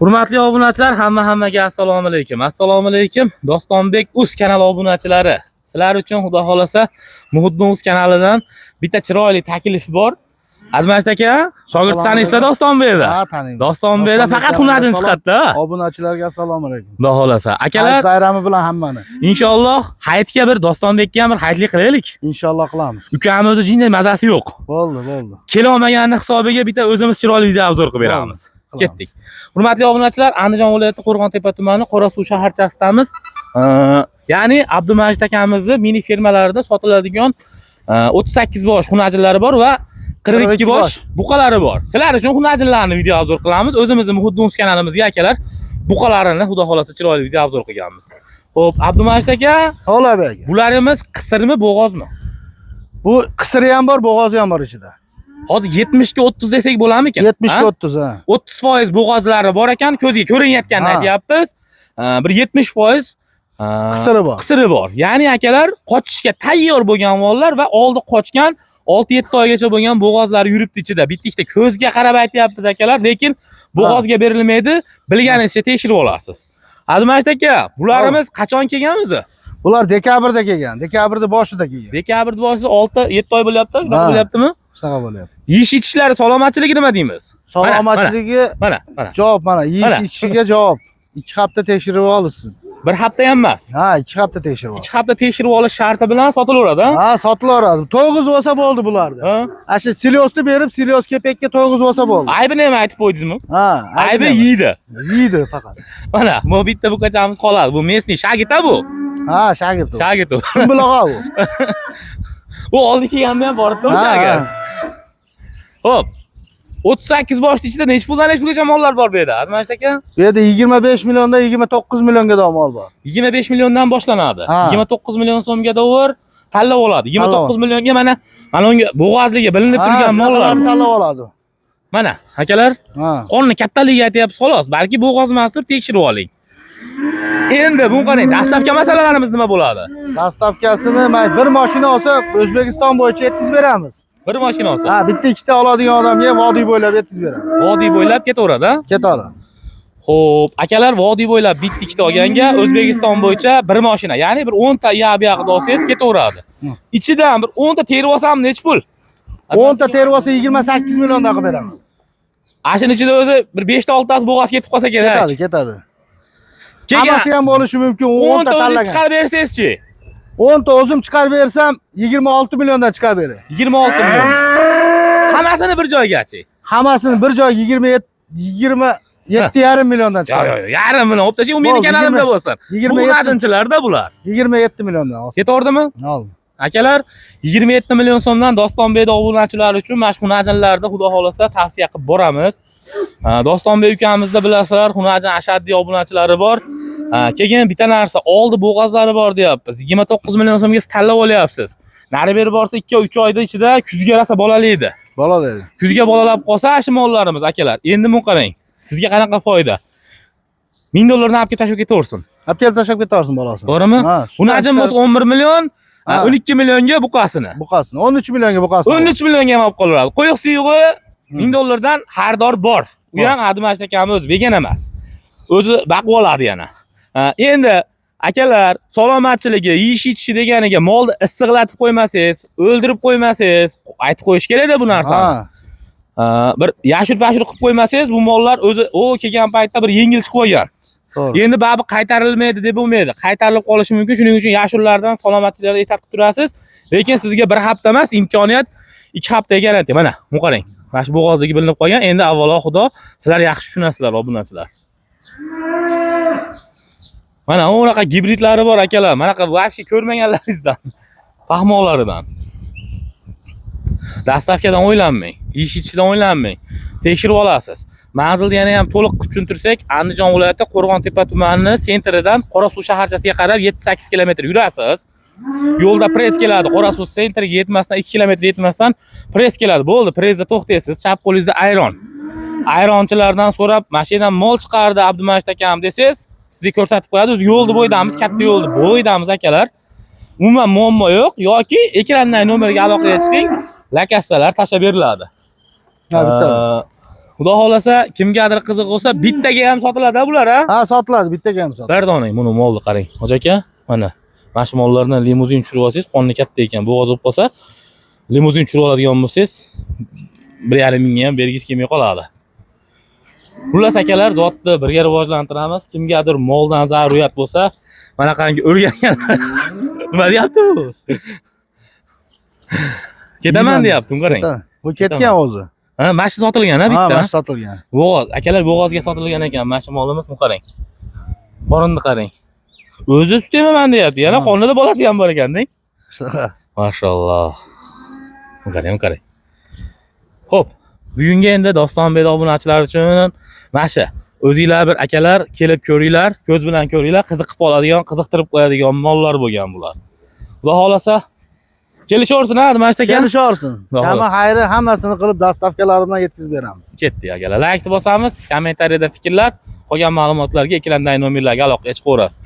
Hurmatli obunachilar, hammaga assalomu alaykum. Assalomu alaykum Dostonbek Uz kanali obunachilari. Sizlar uchun xudo xolasa Muhiddin Uz kanalidan bitta chiroyli taklif bor. Admajid aka, shogird Assalomu taniysiz alaykum. Dostonbekda. Ha, taniyman. Dostonbekda faqat hunajin chiqadi-da. Obunachilarga assalomu alaykum. Xudo xolasa. Akalar, Hayit bayrami bilan hammani. inshaalloh hayitga bir Dostonbekka ham bir hayitlik qilaylik. Inshaalloh qilamiz. Ukam o'zi jinday mazasi yo'q. Bo'ldi, bo'ldi. Kelolmaganini hisobiga bitta o'zimiz chiroyli video obzor qilib beramiz. Qilamiz. Ketdik. Hurmatli obunachilar, Andijon viloyati Qo'rg'ontepa tumani Qorasuv shaharchasidamiz. Ya'ni Abdumajid akamizni mini fermalarida sotiladigan 38 bosh xunajinlari bor va 42 42 bosh buqalari bor. Sizlar uchun xunajinlarni video obzor qilamiz. O'zimizni Muhiddin Uz kanalimizga akalar buqalarini xudo xolasa chiroyli video obzor qilganmiz. Xo'p, Abdumajid aka, Ola aka. bularimiz qisirmi, bo'g'ozmi? Bu qisiri ham bor, bo'g'ozi ham bor ichida. Hozir 70 ga 30 desak bo'larmikan? 70 Ha? ga 30 ha. 30% bo'g'ozlari bor ekan, ko'zga ko'rinayotganini Ha. aytyapmiz. Bir 70% Qisiri bor. Qisiri bor. Ya'ni akalar qochishga tayyor bo'lgan mollar va oldi qochgan 6-7 oygacha bo'lgan bo'g'ozlar yuribdi ichida. Bitta ikkita ko'zga qarab aytyapmiz akalar, lekin bo'g'ozga berilmaydi. Bilganingizcha tekshirib olasiz. Azimajid aka, bularimiz qachon kelgan o'zi? Bular dekabrda kelgan. Dekabrda boshida kelgan. Dekabr boshida 6-7 oy bo'lyapti, shunaqa Ha. bo'lyaptimi? Shunaqa bo'lyapti. Yeyish ichishlari salomatchiligi nima deymiz? Salomatchiligi Mana, mana. javob mana, yeyish Mana. ichishiga javob. 2 hafta tekshirib olsin. Bir hafta ham emas. Ha, 2 hafta tekshirib ol. 2 hafta tekshirib olish sharti bilan sotilaveradi, ha? Ha, sotilaveradi. To'yg'iz olsa bo'ldi bularda. Ha? Ana shu silyosni berib, silyos kepakka to'yg'iz olsa bo'ldi. Aybini ham aytib qo'ydingizmi? Ha, Aybi nima? yeydi. Yeydi faqat. Mana, bu bitta bukachamiz qoladi. Bu местный shagita bu. Ha, shagird. u. Shagit u. Sumbul og'a u. U oldi kelganda ham boribdi u Ha, shagit. ha. Xo'p. 38 boshni ichida nechi puldan nechi pulgacha mollar bor bu yerda? Admajid aka? Bu yerda 25 milliondan 29 millionga mol bor. 25 milliondan boshlanadi. Ha. 29 million so'mga tovar tanlab oladi. 29 millionga mana mana unga bo'g'ozligi bilinib Ha, turgan mollar. shunaqalarni tanlab oladi. Mana, akalar, Ha. qonni kattaligi aytyapsiz xolos. Balki bo'g'oz emasdir, tekshirib oling. Endi buni qarang, dastavka masalalarimiz nima bo'ladi? Dastavkasini mana bir mashina olsa O'zbekiston bo'yicha yetkazib beramiz. Bir mashina olsa, Ha, bitta ikkita oladigan odamga vodiy bo'ylab yetkazib beramiz. vodiy bo'ylab ketaveradi, ha? Ketaveradi. Xo'p, akalar vodiy bo'ylab bitta ikkita olganga O'zbekiston bo'yicha bir mashina, ya'ni bir 10 ta u yoqda olsangiz ketaveradi. Ichidan bir 10 ta terib olsam nechi pul? 10 ta terib olsa 28 milliondan qilib beraman. Ana shuni ichida o'zi bir 5 ta 6 tasi bo'g'oz ketib qolsa kerak. Ketadi, ketadi. Keyin Hammasi ham bo'lishi mumkin. 10 10 ta ta o'zingiz tanlagan. chiqarib bersangizchi? 10 ta o'zim chiqarib bersam 26 milliondan chiqarib beray. 26 million. Hammasini bir joygachi. Hammasini bir joyga 27 27,5 milliondan Yo'q, chiqarib. yo'q, yo'q, yarim million olib tashlang, u meni Bo'ldi, kanalimda 20 bo'lsin. Bu 27 najinchilarda bular. 27 milliondan olsin. Ketaverdimi? Oldi. Akalar 27 million so'mdan Dostonbek obunachilari uchun mana shu xunajinlarni xudo xolasa tavsiya qilib boramiz. Dostonbek ukamizda bilasizlar, xunajin ashaddiy obunachilari bor. Keyin bitta narsa, oldi bo'g'ozlari bor deyapmiz. 29 million so'mga siz tanlab olyapsiz. Nari beri borsa 2-3 oyda ichida kuzga rosa bolalaydi. Bola dedi. Kuzga bolalab qolsa shu mollarimiz akalar. Endi buni qarang. Sizga qanaqa foyda? 1000 dollarni olib kelib tashlab ketaversin. Olib kelib tashlab ketaversin bolasini. To'g'rimi? Ha, Xunajin bo'lsa 11 million, Ha. 12 millionga buqasini. Buqasini 13 millionga buqasini. 13 millionga ham olib qolaveradi. Qo'yiq suyug'i 1000 dollardan xaridor bor. U ham Adimashid akam o'zi began emas. O'zi baqib oladi yana. Ha, endi akalar salomatchiligi, yeyish ichishi deganiga molni issiqlatib qo'ymasangiz, o'ldirib qo'ymasangiz, aytib qo'yish kerakda bu narsani. Ha. Ha, bir yashir-pashir qilib qo'ymasangiz, bu mollar o'zi o kelgan paytda bir yengil chiqib olgan. To'g'ri. Endi baribir qaytarilmaydi deb bo'lmaydi. Qaytarilib qolishi mumkin. Shuning uchun yashullardan salomatchilikni ehtiyot qilib turasiz. Lekin sizga bir hafta emas, imkoniyat 2 haftaga garantiya. Mana, buni qarang. Mana shu bo'g'ozdagi bilinib qolgan. Endi avvalo Xudo, sizlar yaxshi tushunasizlar, obunachilar. Mana unaqa gibridlari bor akalar. Manaqa вообще ko'rmaganlaringizdan. Paxmoqlaridan. Dastavkadan o'ylanmang, yeyish ichishidan o'ylanmang. Tekshirib olasiz. Manzilni yana ham to'liq qilib tushuntirsak, Andijon viloyati Qo'rg'ontepa tumanini sentridan Qorasuv shaharchasiga qarab 7-8 kilometr yurasiz. Yo'lda press keladi. Qorasuv sentriga yetmasdan 2 kilometr yetmasdan press keladi. Bo'ldi, pressda to'xtaysiz. Chap qo'lingizda ayron. Ayronchilardan so'rab, mashinadan mol chiqardi Abdumajid akam desangiz, sizga ko'rsatib qo'yadi. O'zi yo'lni bo'yidamiz, katta yo'lni bo'yidamiz akalar. Umuman muammo yo'q yoki ekrandagi nomerga aloqaga chiqing, lakassalar tashlab beriladi. Ha, bitta. Xudo xohlasa, kimgadir qiziq bo'lsa, bittaga ham sotiladi bular, ha? Ha, sotiladi, bittaga ham sotiladi. Bir donang buni molni qarang. Hoji aka, mana mana shu mollarni limuzin tushirib olsangiz, qonni katta ekan, bo'g'oz bo'lib qolsa, limuzin tushirib oladigan bo'lsangiz, 1,5 mingga ham bergingiz kelmay qoladi. Xullas akalar, zotni birga rivojlantiramiz. Kimgadir moldan zaruriyat bo'lsa, mana qangi o'rgangan. Nima deyapti bu? Ketaman deyapti, uni qarang. Bu ketgan o'zi. Ha, mana shu sotilgan ha Ha, bitta. mana shu sotilgan. Bo'g'oz, akalar bo'g'ozga sotilgan ekan mana shu molimiz, buni qarang. Qorinni qarang. O'zi sut emaman deyapti. Yana Ha. qornida bolasi ham bor ekan, deng. Shunaqa. Mashalloh. Buni qarang, buni qarang. Xo'p, bugungi endi Doston Bet obunachilar uchun mana shu o'zinglar bir akalar kelib ko'ringlar, ko'z bilan ko'ringlar, qiziqib oladigan, qiziqtirib qo'yadigan mollar bo'lgan bular. Xudo xolasa kelishaversin ha, mana shu aka. Kelishaversin. Xudo Hamma xohlasa. xayri hammasini qilib dastavkalari bilan yetkazib beramiz. Ketdi akalar. Like bosamiz, kommentariyada fikrlar, qolgan ma'lumotlarga ekrandagi nomerlarga aloqaga chiqaverasiz.